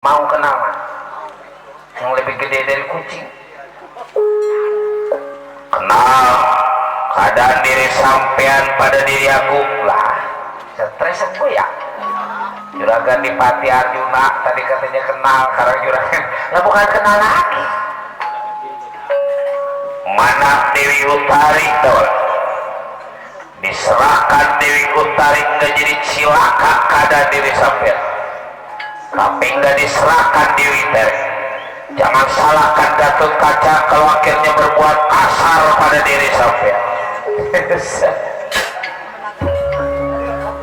Mau kenal mah yang lebih gede dari kucing. Kenal keadaan diri sampean pada diri aku lah. Stres aku ya. Juragan di Pati Arjuna tadi katanya kenal, sekarang juragan lah bukan kenal lagi. Mana Dewi Utari tuh? Diserahkan Dewi Utari nggak jadi cilaka keadaan diri sampean. Tapi nggak diserahkan Dewi Utari. Jangan salahkan Gatot Kaca kalau akhirnya berbuat kasar pada diri sampean.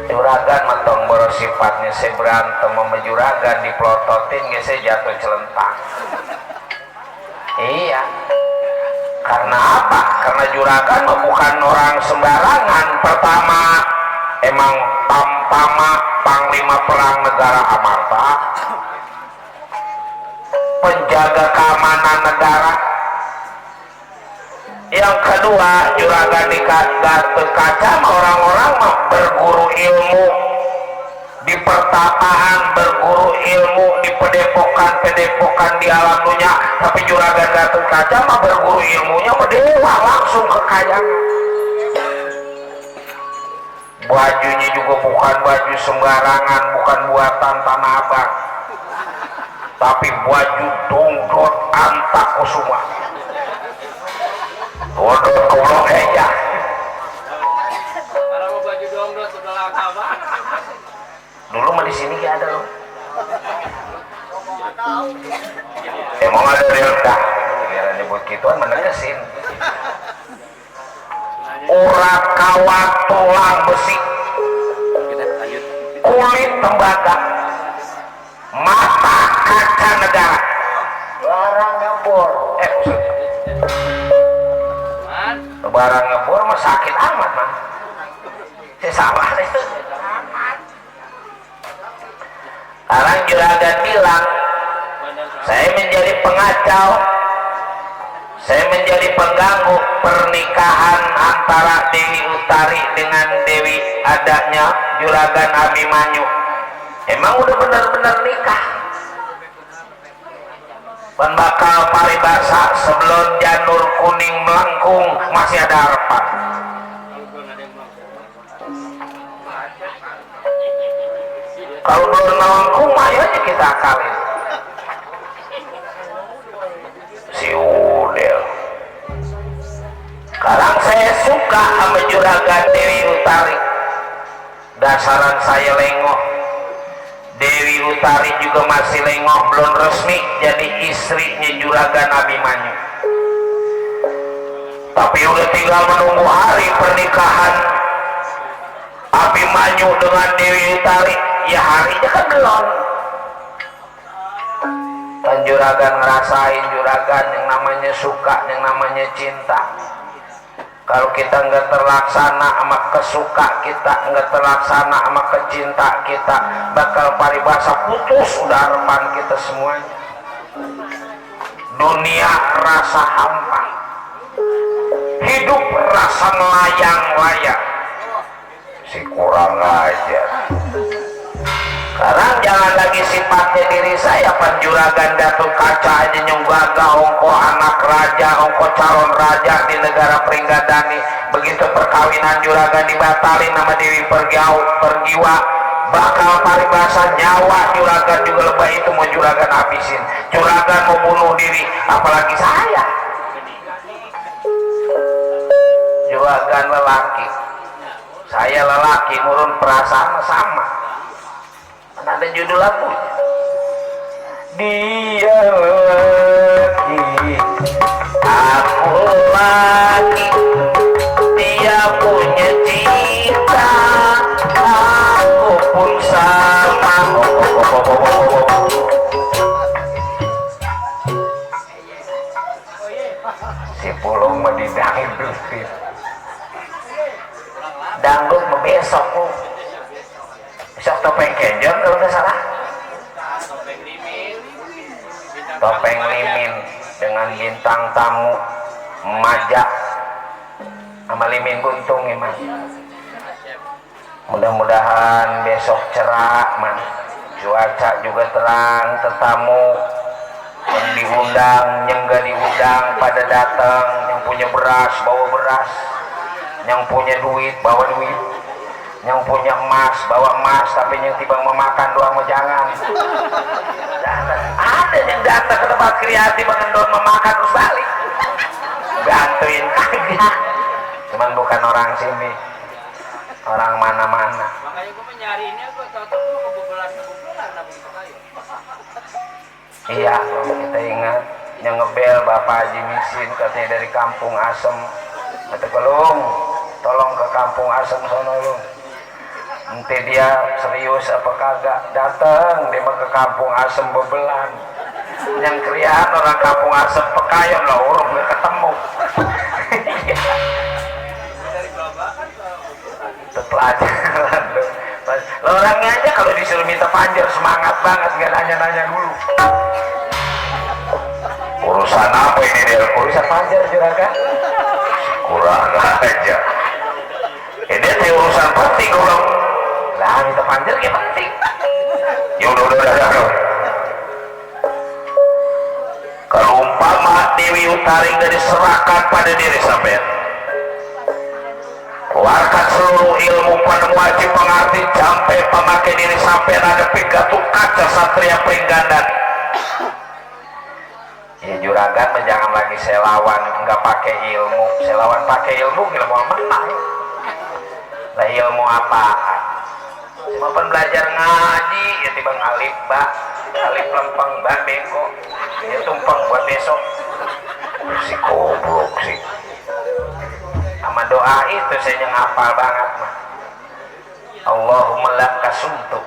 Juragan mentong boros sifatnya saya berantem sama juragan dipelototin gak saya jatuh celentang. Iya, karena apa? Karena juragan bukan orang sembarangan. Pertama emang Tamtama Panglima Perang Negara Amarta, penjaga keamanan negara. Yang kedua, juragan di Gatot Kaca orang-orang berguru ilmu di pertapaan, berguru ilmu di pedepokan di alam dunia. Tapi juragan Gatot Kaca mah berguru ilmunya dewa langsung ke kayangan. Bajunya juga bukan baju sembarangan, bukan buatan Tanah Abang, tapi baju Dongdot Antakusuma. Dongdot kolong aja. Kalau baju Dongdot sudah langka banget. Dulu mah di sini gak ada loh. Emang ada delta. Biar nyebut gituan menekesin. Urat kawat tulang besi, kulit tembaga, mata kaca negara, barang ngebor. Barang ngebor mah sakit amat mah. Saya salah itu. Sekarang juragan bilang, saya menjadi pengacau, saya menjadi pengganggu pernikahan antara Dewi Utari dengan Dewi adanya juragan Abimanyu. Emang udah benar-benar nikah? Pan bakal paribasa sebelum janur kuning melengkung masih ada harapan. Kalau belum melengkung ayo aja kita akalin. Si Udel. Sekarang saya suka sama juragan Dewi Utari. Dasaran saya lengok. Dewi Utari juga masih lengok, belum resmi jadi istrinya juragan Abimanyu. Tapi udah tinggal menunggu hari pernikahan Abimanyu dengan Dewi Utari. Ya harinya kan belum. Dan juragan ngerasain juragan yang namanya suka, yang namanya cinta. Kalau kita nggak terlaksana sama kesuka kita, nggak terlaksana sama kecinta kita, bakal paribasa putus udah harapan kita semuanya. Dunia rasa hampa, hidup rasa melayang-layang. Si kurang ajar. Sekarang jangan lagi sifatnya diri saya, penjuragan Gatot Kaca aja nyunggaga ongko anak raja, ongko calon raja di negara Pringgadani. Begitu perkawinan juragan dibatalin nama Dewi Pergiwa, bakal paribasa nyawa juragan juga lebay itu mau juragan habisin. Juragan mau bunuh diri, apalagi saya. Juragan lelaki, saya lelaki, murun perasaan sama. Ada judul lagu, dia lagi, aku lagi, dia punya cinta, aku pun sama. Si pulung medidangin dustin dangdut besok pun. Besok topeng kenjong kalau nggak salah. Topeng limin dengan bintang tamu majak sama limin buntung emang. Mudah-mudahan besok cerah man. cuaca juga terang, tetamu yang diundang yang gak diundang pada datang, yang punya beras bawa beras, yang punya duit bawa duit, yang punya emas bawa emas, tapi yang tiba memakan doang mah jangan. Ada yang datang ke tempat kreatif mengendon memakan terus balik bantuin kagak, cuman bukan orang sini, orang mana-mana. Makanya gue menyariinnya, gue tahu-tahu gue kebobolan begitu kayu. Iya, kita ingat yang ngebel Bapak Haji Misin katanya dari Kampung Asem, kata Kelung tolong ke Kampung Asem sono lu, nanti dia serius apa kagak datang dia ke Kampung Asem bebelan, yang krian orang Kampung Asem pekayon lah urung gak ketemu. Dari Babakan ke Itu pelajaran lo orangnya aja kalau disuruh minta panjer semangat banget, gak nanya-nanya dulu urusan apa ini dia, urusan panjer juragan kurang aja ini teh urusan penting kalau lah minta panjer ya penting ya udah. Kalau umpama Dewi Utaring dari diserahkan pada diri sampean, keluarkan seluruh ilmu pada wajib mengerti sampai pemakai diri sampean ada pigatuk kaca satria peringgandan. Ya juragan jangan lagi selawan nggak pakai ilmu, selawan pakai ilmu ilmu menang. Lah ilmu apaan? Cuma belajar ngaji ya timbang alif ba, alif lempeng ba beko, ya tumpeng buat besok. Si goblok sih. Sama doa itu saya yang hafal banget mah. Allahumma laka sumtu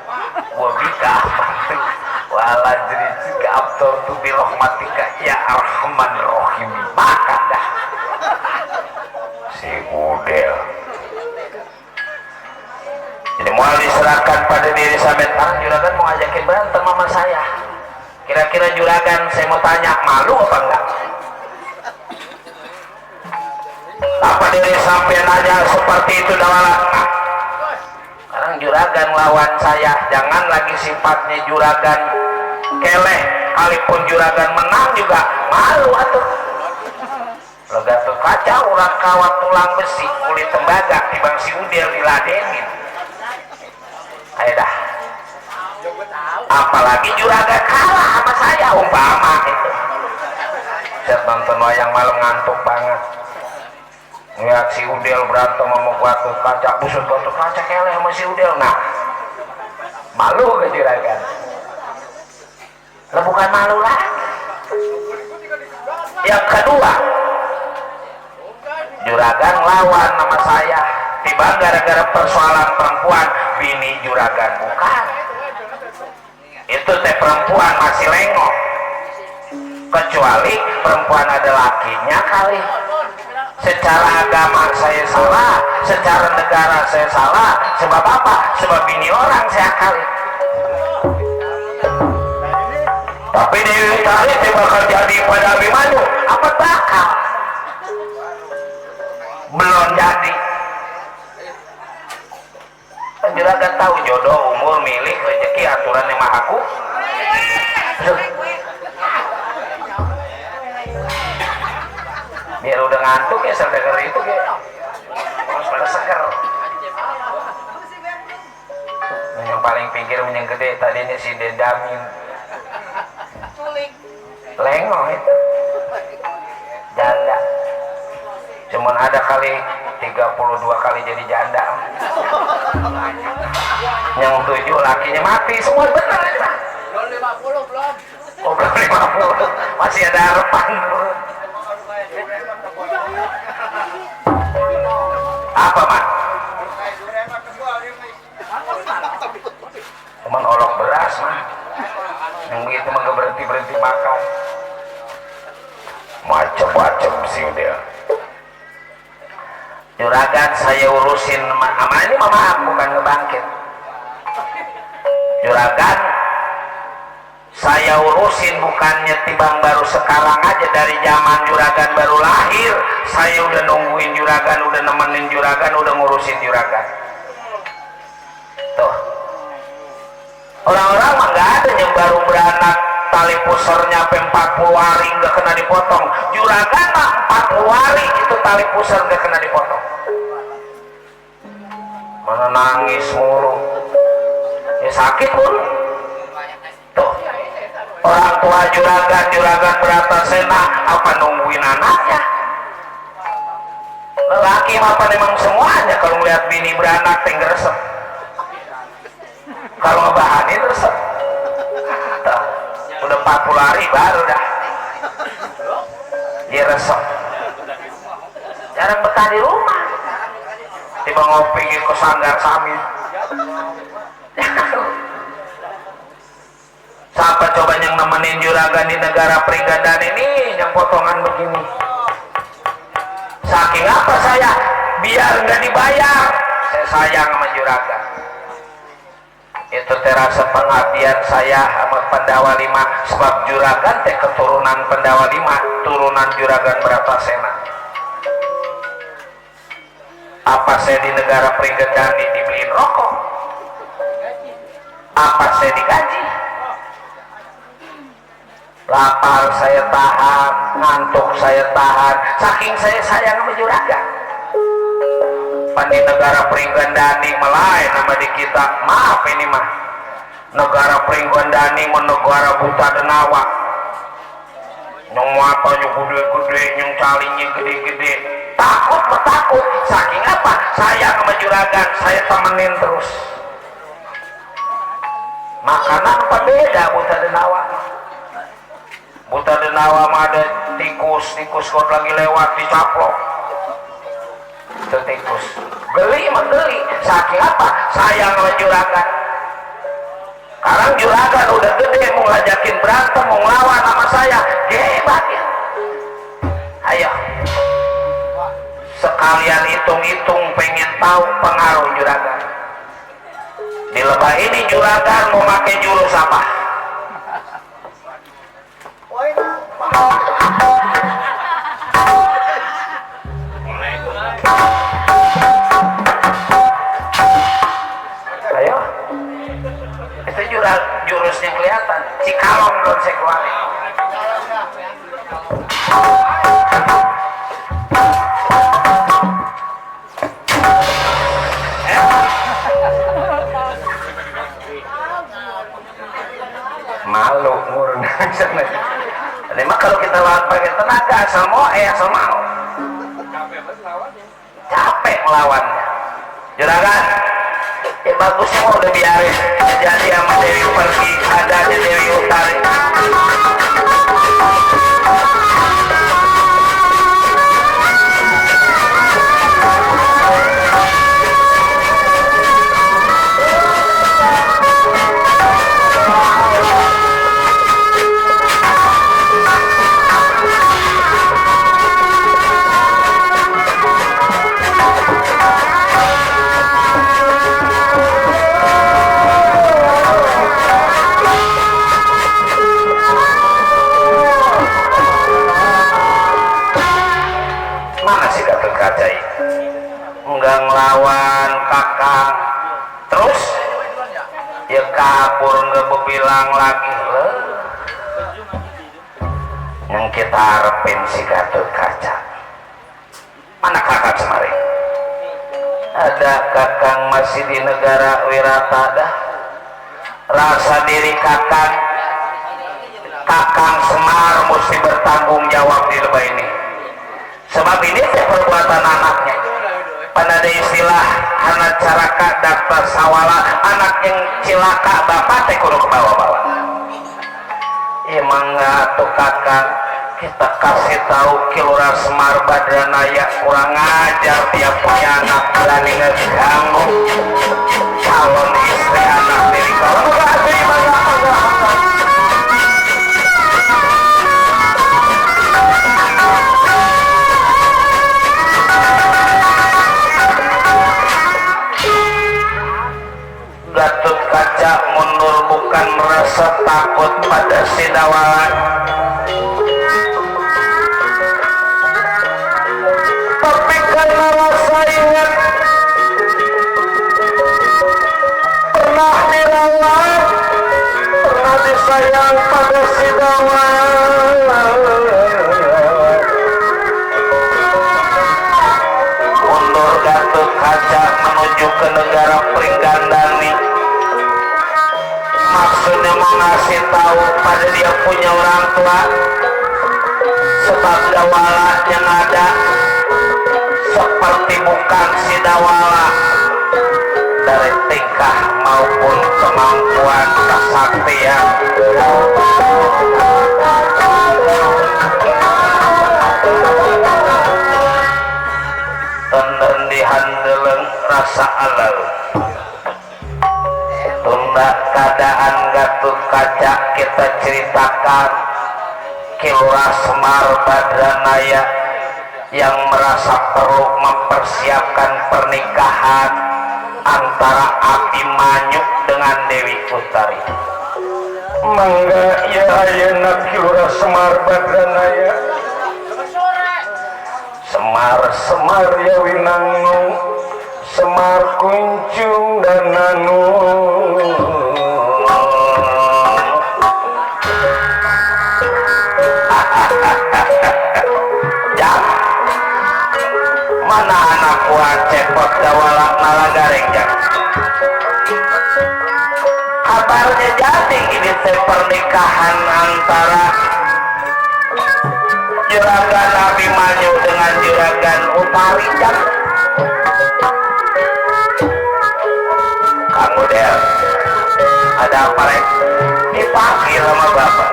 wa bika amantu wa ala jrizika abtartu bi rahmatika ya arhaman rahim. Maka dah si budel. Jadi mau diserahkan pada diri sampean. Juragan mau ngajakin berantem sama saya. Kira-kira juragan saya mau tanya malu apa enggak? Apa diri sampean aja seperti itu dawalah. Sekarang juragan lawan saya, jangan lagi sifatnya juragan keleh, kalaupun juragan menang juga malu atuh. Legatul kaca urat kawat tulang besi kulit tembaga tibang si udel diladenin. Ayo dah. Apalagi juragan kalah sama saya umpama itu. Saya nonton wayang malam ngantuk banget. Ngeliat si udel berantem sama batu kaca, busut batu kaca keleh sama si udel. Nah, malu ke juragan? Lah bukan malu lagi. Yang kedua, juragan lawan sama saya tiba gara-gara persoalan perempuan, bini juragan bukan. Itu teh perempuan masih lengok, kecuali perempuan ada lakinya kali. Secara agama saya salah, secara negara saya salah. Sebab apa? Sebab bini orang saya kali. Tapi Dewi Utaring bakal jadi pada Abimanyu apa bakal? Belum jadi. Juragan tahu jodoh, umur, milik, rezeki, aturan yang mahaku. Biar udah ngantuk ya saya denger itu ya harus pada seger. Yang paling pinggir yang gede tadinya si Dedamin lengong itu janda, cuman ada kali 32 kali jadi janda. Yang 7 lakinya mati semua benar aja. Belum 50 belum. Oh belum 50 masih ada harapan. Apa man? Cuman olok beras mah. Yang begitu mah gak berhenti makan. Macem-macem sih udah. Juragan saya urusin sama ini mama bukan ngebangkit. Juragan saya urusin bukannya tibang baru sekarang aja, dari zaman juragan baru lahir saya udah nungguin juragan, udah nemenin juragan, udah ngurusin juragan. Tuh Orang-orang mah nggak ada yang baru beranak tali pusernya sampai 40 hari nggak kena dipotong. Juragan mah 40 hari itu tali pusar nggak kena dipotong. Mana nangis mulu. Ya sakit pun. Tuh. Orang tua juragan Bratasena apa nungguin anaknya? Lelaki apa memang semuanya kalau melihat bini beranak tinggal resep. Kalau ngebahanin resep. Tuh. Udah 40 hari baru dah. Dia resep. Jarang betah di rumah. Tiba ngopi ke sanggar samit. Siapa coba yang nemenin juragan di negara Prigadani ini yang potongan begini? Saking apa saya biar nggak dibayar, saya sayang sama juragan. Itu terasa pengabdian saya sama Pandawa 5, sebab juragan teh keturunan Pandawa 5, turunan juragan Bratasena. Apa saya di negara Prigadani dibeliin rokok? Apa saya digaji? Lapar saya tahan, ngantuk saya tahan, saking saya sayang sama juragan. Pan di negara Prigadani melai nama di kita, maaf ini mah negara Prigadani negara buta denawa, nyong matanya gede-gede, nyong calinya gede-gede, takut bertakut, saking apa sayang sama juragan, saya temenin terus. Makanan apa beda buta denawa. Buta denawa mah ada tikus kok lagi lewat dicaplok. Itu tikus. Geli mah geli. Saking apa? Sayang sama juragan. Sekarang juragan udah gede mau ngajakin berantem, mau ngelawan sama saya. Hebat ya. Ayo. Sekalian hitung-hitung pengen tahu pengaruh juragan. Di lebah ini juragan mau pakai jurus apa? Ayo, itu jurusnya kelihatan. Cikalong belum saya keluarin. Malu murni. Jadi mah kalau kita lawan pakai tenaga, asal mau asal mau. Capek melawannya. Juragan, ya bagusnya mau udah biarin. Jadi sama Dewi pergi, ada aja Dewi Utari. Enggak ngelawan kakang terus ya kabur nggak bilang lagi yang kita harapin si Gatot Kaca. Mana kakak kemarin? Ada kakang masih di negara Wiratada. Rasa diri kakang Semar mesti bertanggung jawab di lebah ini. Sebab ini perbuatan anaknya. Pada ada istilah anak caraka daftar sawala, anak yang cilaka bapak teh kudu ke bawah-bawah. Iya mangga tuh kakak kita kasih tahu Kilura Semar Badranaya kurang ajar tiap punya anak berani ngeganggu calon istri anak diri kalau enggak terima enggak. Gatot Kaca mundur bukan merasa takut pada Sidawalan, tapi karena rasa ingat pernah dirawat sayang pada si Dawala. Mundur Gatot Kaca menuju ke negara Pringgandani. Maksudnya mau ngasih tahu pada dia punya orang tua, sebab Dawala yang ada seperti bukan si Dawala dari tingkah maupun kemampuan kesaktian. Tenden dihandeleng rasa alal. Tunda keadaan Gatot Kaca kita ceritakan Kilura Semar Badranaya yang merasa perlu mempersiapkan pernikahan antara Abimanyu dengan Dewi Utari. Mangga ya ayeuna Kilura Semar Badranaya. Semar ya winangu, Semar kuncung dan nanu. Jam mana anak kuat cepot Dawala nalagareng jam. Kabarnya jadi ini pernikahan antara Juragan Abimanyu dengan Juragan Utari jam. Kang Udel, ada apa rek? Dipanggil sama bapak.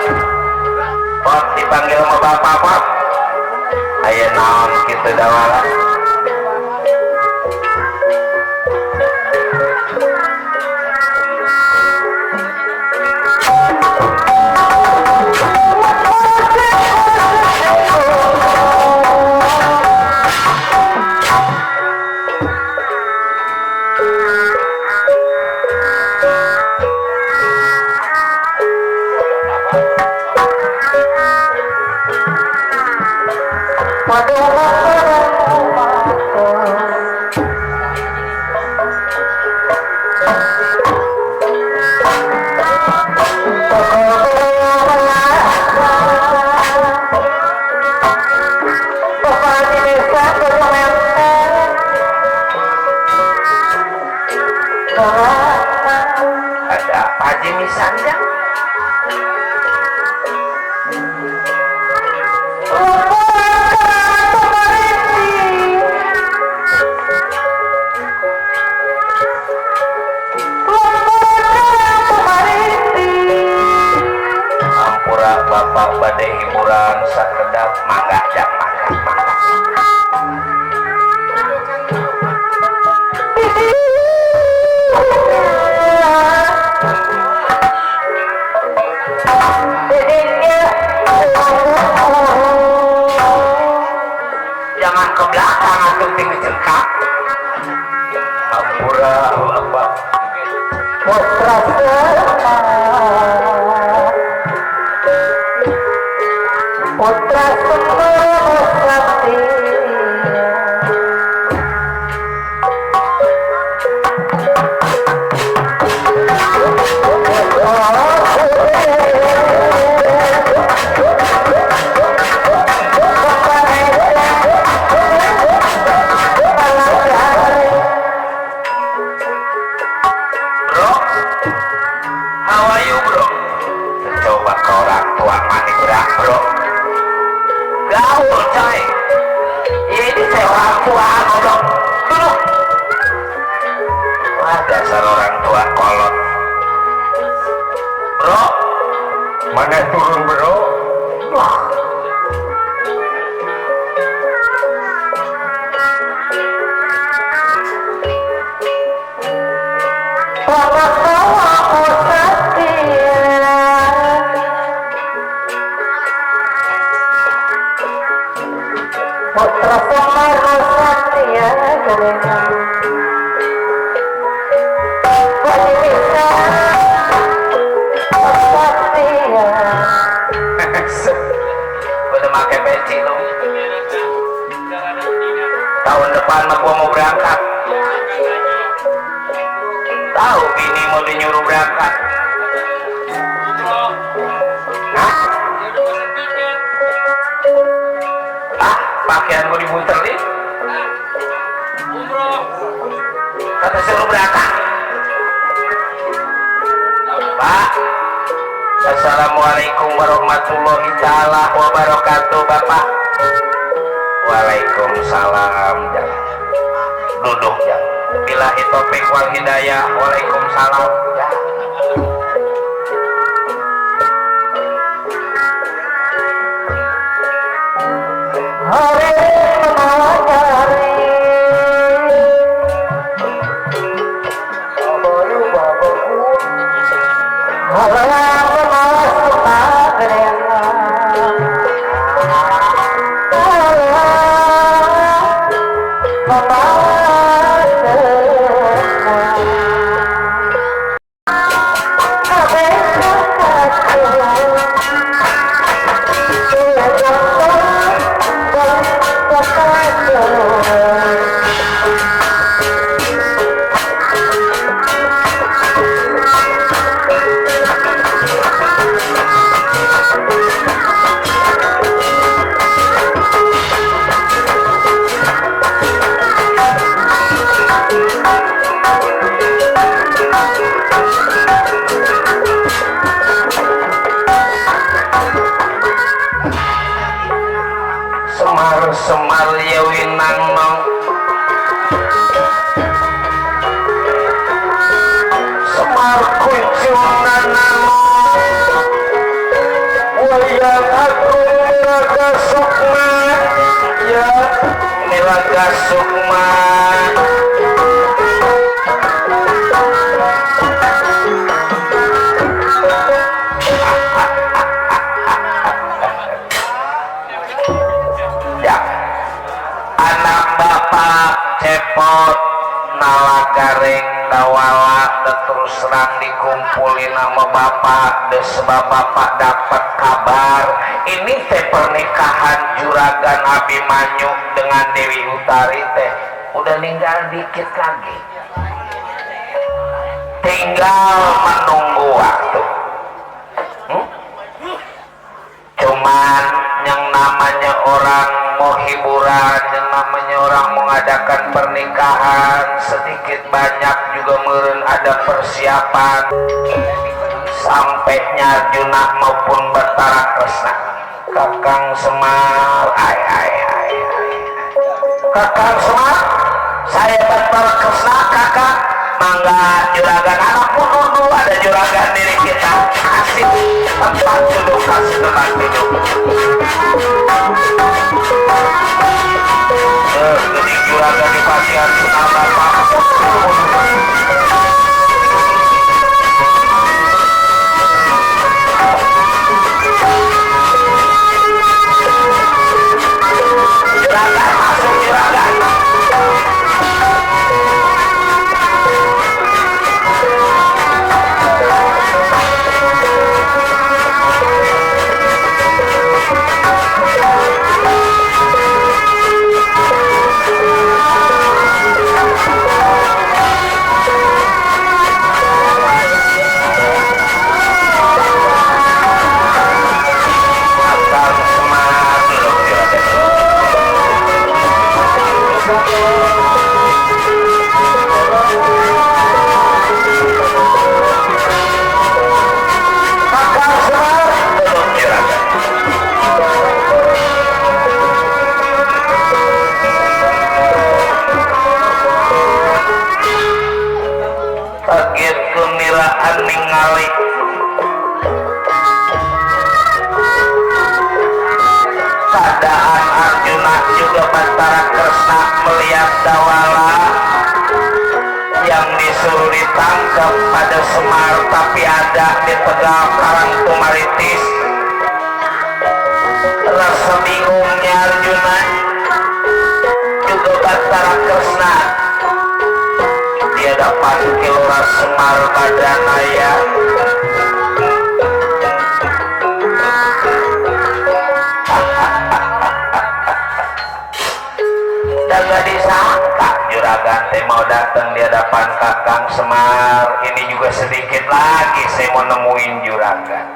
Pot dipanggil sama bapak pot. Ayo naon gitu Dawala. Ada Haji Misandang. Ampura bapak badai hiburan sakedap mangga jak mangga mangga. Jangan ke belakang atau tinggi cengkak. Ampura apa? Putra Semar, Putra Semar Sakti. Gaul coy, ini saya orang tua kodok duduk. Wah dasar orang tua kolot. Bro, mana turun bro? Wah. Putra Semar Satya Galena Wali bisa Satya. Udah pakai peci lu. Tahun depan mah gua mau berangkat. Tahu bini mau dinyuruh berangkat. Kalian gue dibuter nih. Umroh. Kata suruh berangkat. Pak. Assalamualaikum warahmatullahi taala wabarakatuh, Bapak. Waalaikumsalam. Jangan. Duduk jangan. Billahi taufik wal hidayah. Waalaikumsalam. Ya. Hari menanyari abayu babaku halang masuk pagerengan Semar yawinang mau Semar kunjungan wayang aku Nilaga Sukma ya Nilaga Sukma cepot nala garing dawala terus serang dikumpulin nama bapak sebab bapak dapat kabar ini teh pernikahan Juragan Abimanyu dengan Dewi Utari teh udah tinggal dikit lagi, tinggal menunggu waktu. Cuman yang namanya orang mau hiburan, yang namanya orang mengadakan pernikahan, sedikit banyak juga meureun ada persiapan sampainya Junah maupun Batara Kresna. Kakang Semar, Kakang Semar, saya Batara Kresna, kakak mangga juragan anak pun dulu ada juragan diri kita, kasih tempat duduk, kasih tempat duduk. Jadi juragan di pasien sama bapak. Juragan masuk juragan. Keadaan Arjuna juga Batara Kresna melihat Dawala yang disuruh ditangkap pada Semar tapi ada di Tegal Karang Tumaritis. Rasa bingungnya Arjuna juga Batara Kresna, dia dapat Kilora Semar Badanaya. Gak disangka juragan teh mau datang di hadapan Kakang Semar. Ini juga sedikit lagi saya mau nemuin juragan.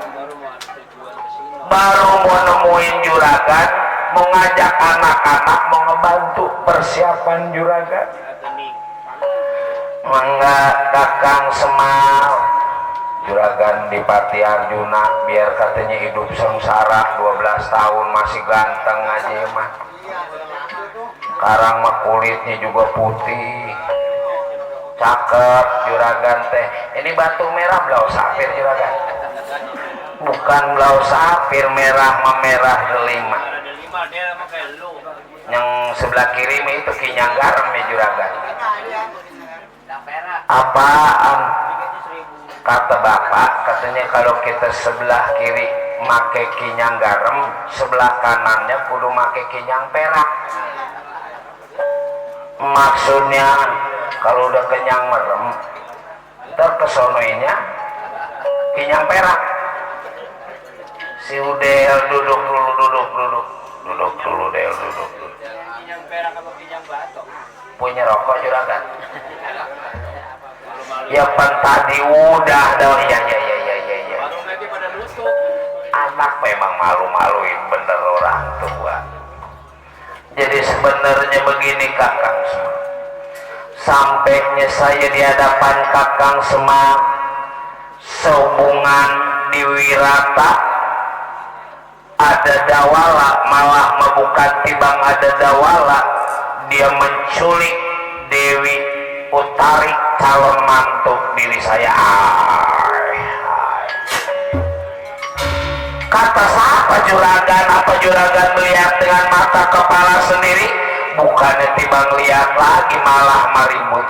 Baru mau nemuin juragan mau ngajak anak-anak mau ngebantu persiapan juragan. Mangga Kakang Semar juragan di Pati Arjuna biar katanya hidup sengsara 12 tahun masih ganteng aja mah. Sekarang mah kulitnya juga putih cakep juragan teh. Ini batu merah blau sapir juragan, bukan blau sapir, merah memerah delima. Yang sebelah kiri itu kinyang garam ya juragan. Apaan kata bapak, katanya kalau kita sebelah kiri make kinyang garam, sebelah kanannya kudu make kinyang perak. Maksudnya kalau udah kenyang merem ntar kesonoinya kinyang perak. Si Udel duduk dulu, duduk dulu Del, duduk. Kinyang perak apa kinyang batok? Punya rokok juragan? Ya pan tadi udah dong. Ya. Warung lagi pada nutup. Anak memang malu-maluin bener orang tua. Jadi sebenarnya begini Kakang Semar, sampainya saya di hadapan Kakang Semar sehubungan di Wirata ada dawala, malah bukan tibang ada dawala, dia menculik Dewi Utari calon mantu diri saya. Kata siapa juragan? Apa juragan melihat dengan mata kepala sendiri? Bukannya tibang lihat lagi, malah maribut,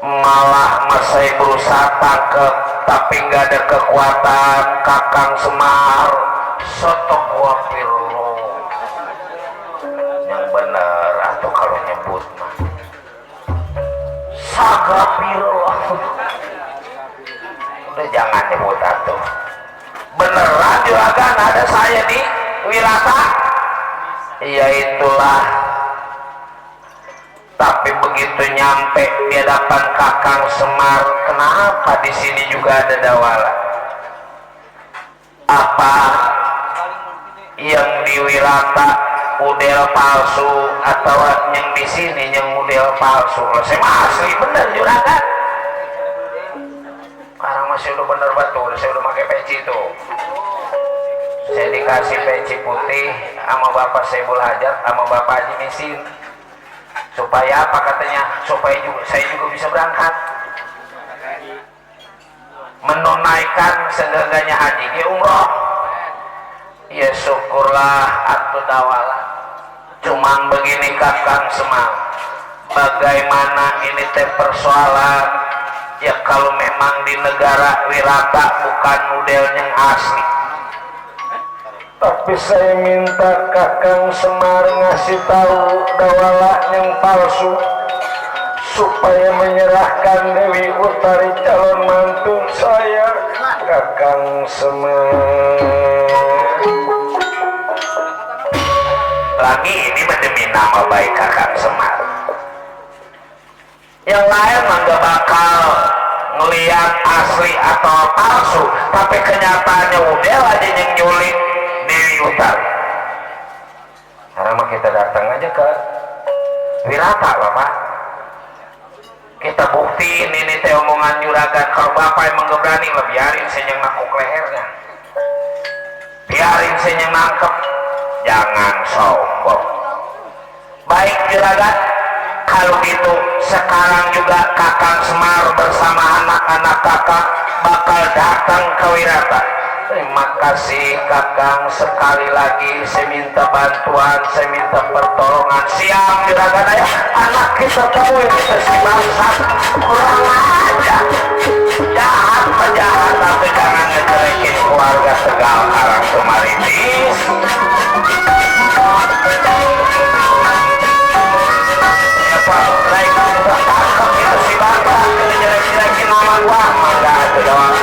malah saya berusaha tangkep tapi nggak ada kekuatan. Kakang Semar sotok gua pirlo yang bener atau kalau nyebut mah sagapiro. Udah jangan nyebut atuh, beneran juragan ada saya di Wirata. Iya itulah. Tapi begitu nyampe di hadapan Kakang Semar, kenapa di sini juga ada dawala? Apa yang di Wirata udel palsu atau yang di sini yang udel palsu? Saya asli bener juragan. Sekarang masih udah bener betul, saya udah pakai peci itu. Saya dikasih peci putih sama Bapak Saiful Hajat sama Bapak Haji Misin. Supaya apa katanya? Supaya saya juga bisa berangkat menunaikan seenggaknya haji ke umroh. Ya syukurlah atuh dawala. Cuman begini Kakang Semar, bagaimana ini teh persoalan ya, kalau memang di negara Wirata bukan model yang asli. Tapi saya minta Kakang Semar ngasih tahu dawala yang palsu supaya menyerahkan Dewi Utari calon mantu saya. Kakang Semar lagi ini demi nama baik Kakang Semar. Yang lain mah gak bakal ngelihat asli atau palsu, tapi kenyataannya udah aja yang nyulik Dewi Utari. Sekarang mah kita datang aja ke Wirata Bapak, kita buktiin ini teh omongan juragan. Kalau Bapak emang gak berani lah, biarin saya yang nakuk lehernya, biarin saya yang nangkep, jangan sombong. Baik juragan, kalau gitu sekarang juga Kakang Semar bersama anak-anak kakak bakal datang ke Wirata. Terima kasih Kakang, sekali lagi saya minta bantuan, saya minta pertolongan. Siap juragan ya, anak kita tahu ini si bangsa kurang aja, jahat penjahat, tapi jangan ngejelekin keluarga Tegal Karang Tumaritis. Ya Pak, baik udah tangkap itu si bangsa, ngejelek-jelekin nama gua, mangga itu doang.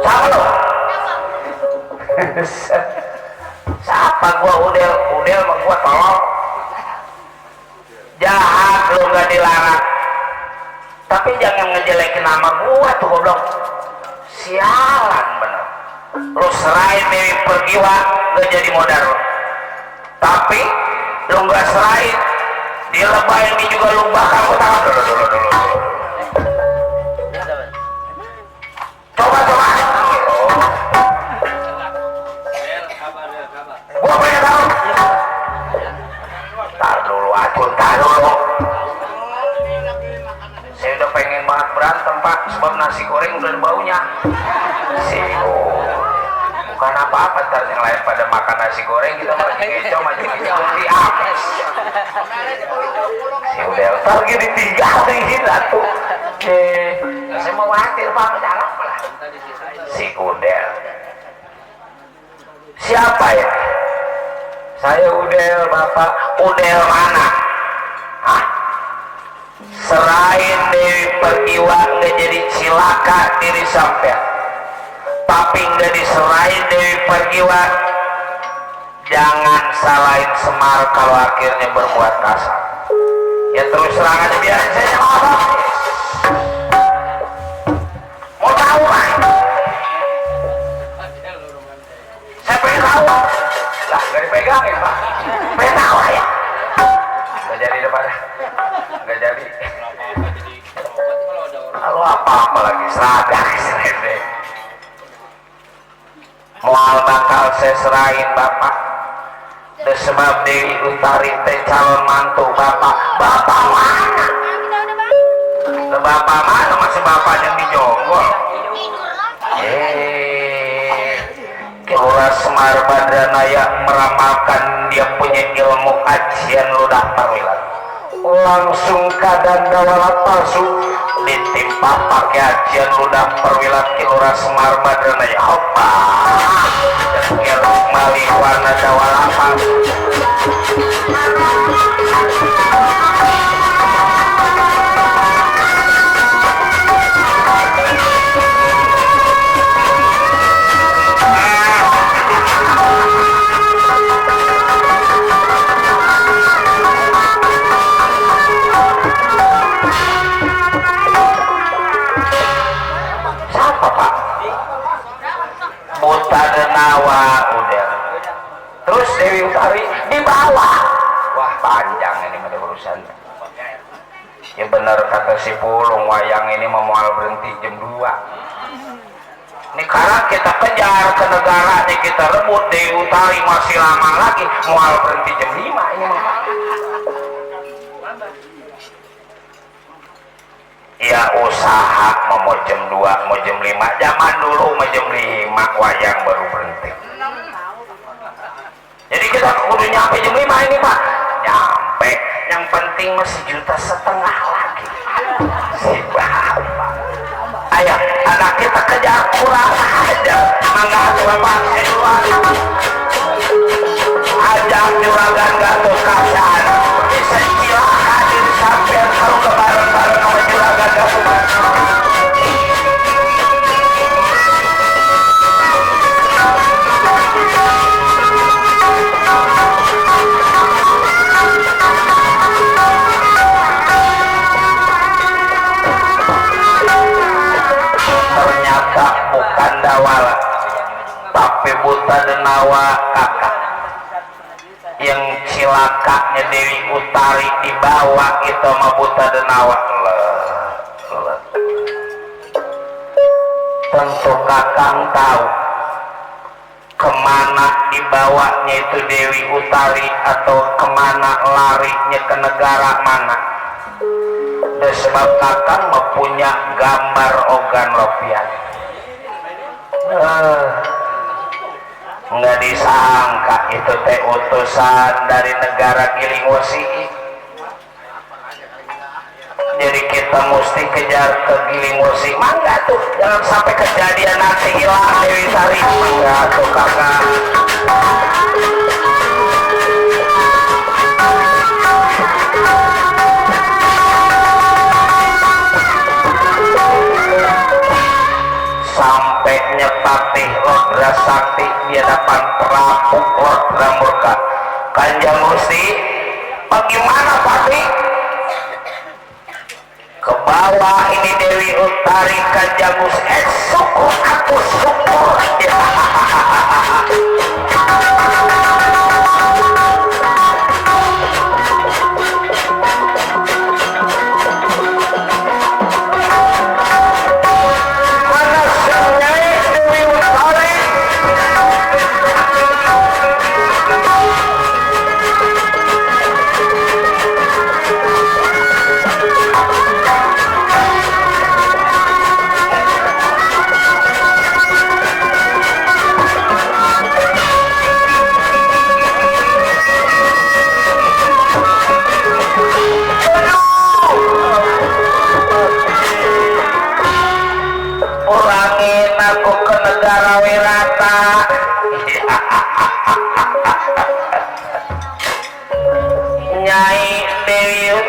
Sama lo. Siapa gua udel mah gua tolong. Jahat lu nggak dilarang. Tapi jangan ngejelekin nama gua tuh goblok. Sialan bener. Lu serahin Dewi Pergiwa gak jadi modal lu. Tapi lu nggak serahin di lebah ini juga lu bakal gua tangan dulu. Coba. Gua pengen tahu. Tar dulu. Saya udah pengen banget berantem pak, sebab nasi goreng udah ada baunya. Bukan apa-apa, ntar yang lain pada makan nasi goreng, kita malah ngecoh maju di apes. Si udah lagi ditinggalin atuh. Saya mau khawatir pak, mendalam lah. Si Udel. Siapa ya? Saya Udel bapak. Udel mana? Hah? Serain Dewi Pergiwa nggak jadi cilaka diri sampean. Tapi nggak diserain Dewi Pergiwa, jangan salahin Semar kalau akhirnya berbuat kasar. Ya terus terang aja, biarin saya ngomong. Mau tahu kan? Saya pengen tahu. Lah nggak dipegangin pak. Pengen tahu ya. Nggak jadi depan. Nggak jadi. Kalau apa-apa lagi seragam serendeng. Moal bakal saya serahin bapak. Sebab Dewi Utari teh calon mantu bapak. Bapak mana? Bapak mana? Masih bapak yang dijonggol. Kira Semar Badranaya meramalkan dia punya ilmu ajian ludah parwilan. Langsung kadang dawala palsu ditimpa pakai ajian ludah perwilat kilura Semar Badranaya. Hopa kelok malih warna dawala palsu. Udah. Terus Dewi Utari di bawah. Wah panjang ini ada urusan. Ya benar kata si Pulung, wayang ini memual berhenti jam 2. Ini karena kita kejar ke negara nih, kita rebut Dewi Utari masih lama lagi, mual berhenti jam 5 ini mah. Ya usaha mau jam 2 mau jam 5, zaman dulu mau jam 5 wayang baru berhenti. Jadi kita kudu nyampe jam 5 ini pak. Nyampe, yang penting masih 1,5 juta lagi. Si bapak. Ayo anak kita kejar kurang aja. Mangga bapak keluar. Ajak juragan Gatot Kacan. Bisa cilaka diri sampean kalau kebareng-bareng sama juragan Gatot Kacan. Ternyata bukan dawala, tapi buta denawa kakak. Yang cilakanya Dewi Utari dibawa itu sama buta denawa. Tentu kakang tahu kemana dibawanya itu Dewi Utari atau kemana larinya, ke negara mana. Dan sebab kakang mempunyai gambar ogan lopian. Nggak disangka itu teh utusan dari negara Gilingwesi. Jadi kita mesti kejar ke Gilingwesi. Mangga tuh, jangan sampai kejadian nanti hilang Dewi Sari. Mangga tuh kakak. Sampainya Patih Rodra Sakti di hadapan Prabu Rodra Murka. Kanjeng Gusti, bagaimana Patih? Ke bawah ini Dewi Utari. Kanjeng Gusti, syukur aku syukur.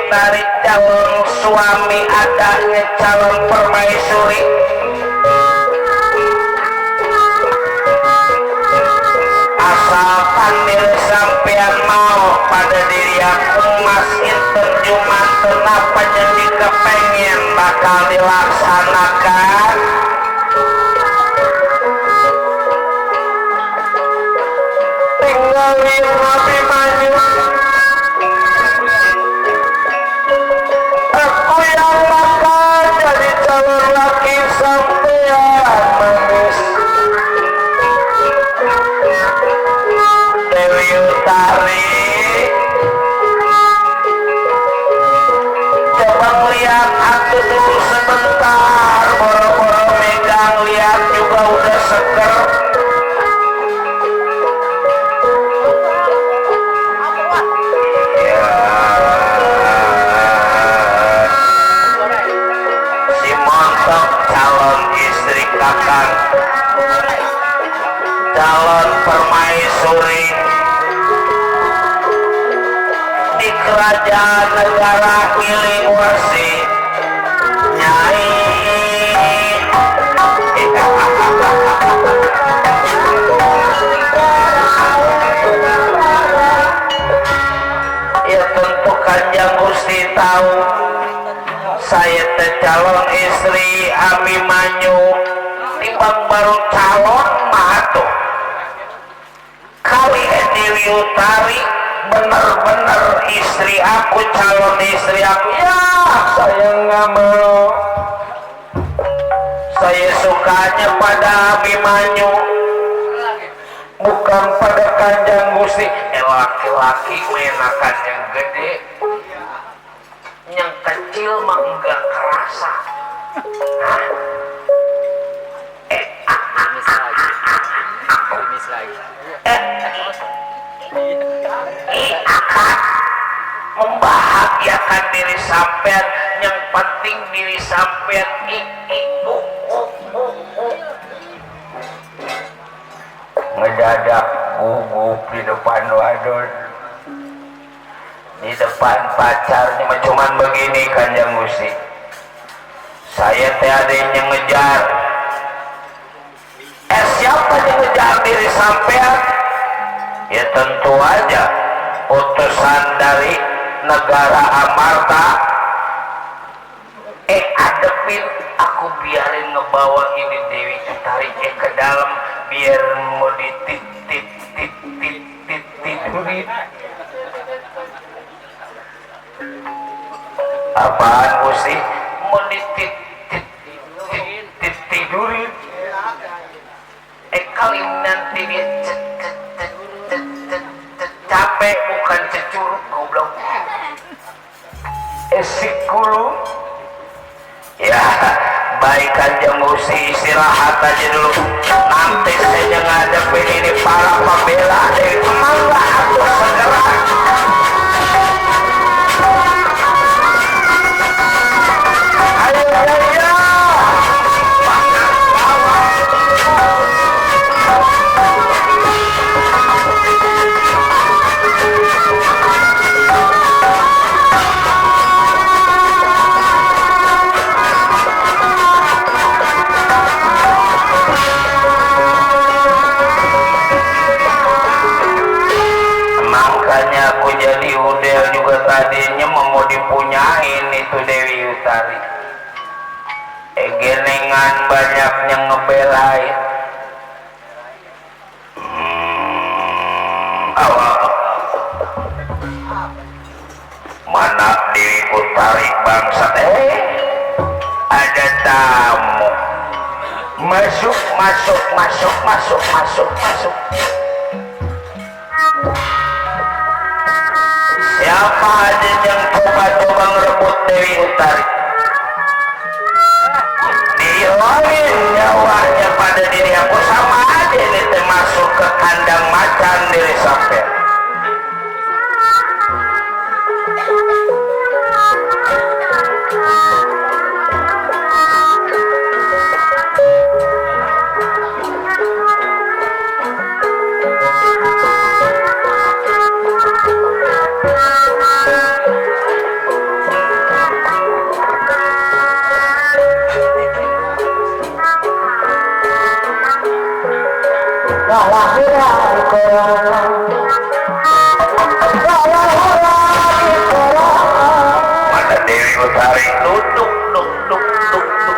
Dari calon suami adanya calon permaisuri, asal pandil sampean mau pada diri aku mas inten jumanten apa jadi kepengen bakal dilaksanakan. Tinggalin Nabi maju, calon permaisuri di kerajaan negara Pilih Wasi Nyai. Ya tentu Kanjeng Gusti tahu saya teh calon istri Abimanyu timbang baru calon mahatuh kali Dewi Utari bener-bener istri aku, calon istri aku. Ya saya nggak mau, saya sukanya pada Abimanyu bukan pada Kanjeng Gusti. Laki-laki menakan yang gede, yang kecil mah enggak kerasa. Hah? Akan membahagiakan diri sampean, yang penting diri sampean ngedadak gugup di depan wadon, di depan pacarnya cuman begini. Kanjeng Gusti, saya teh ada yang ngejar. Siapa yang ngejar diri sampean? Ya tentu aja utusan dari negara Amarta. Adepin aku, biarin ngebawa ini Dewi Utari ke dalam biar mau tidurin. Apaan Gusti? Mau tidurin. Kali nanti dia capek, bukan cecurut goblok. Esikulu. Ya baik Kanjeng Gusti, istirahat aja dulu, nanti saya ngadepin ini para pembela dari Mangga atau segera. Ayo dengan banyaknya ngebelain. Awal mana diriku tarik bangsa, ada tamu. Masuk, masuk, masuk, masuk, masuk, masuk. Siapa aja yang coba-coba ngerebut Dewi Utari, dihilangin nyawanya pada diri aku, sama aja ini termasuk ke kandang macan diri sampai. Mana Dewi Utari duduk, duk, duk, duk, duk.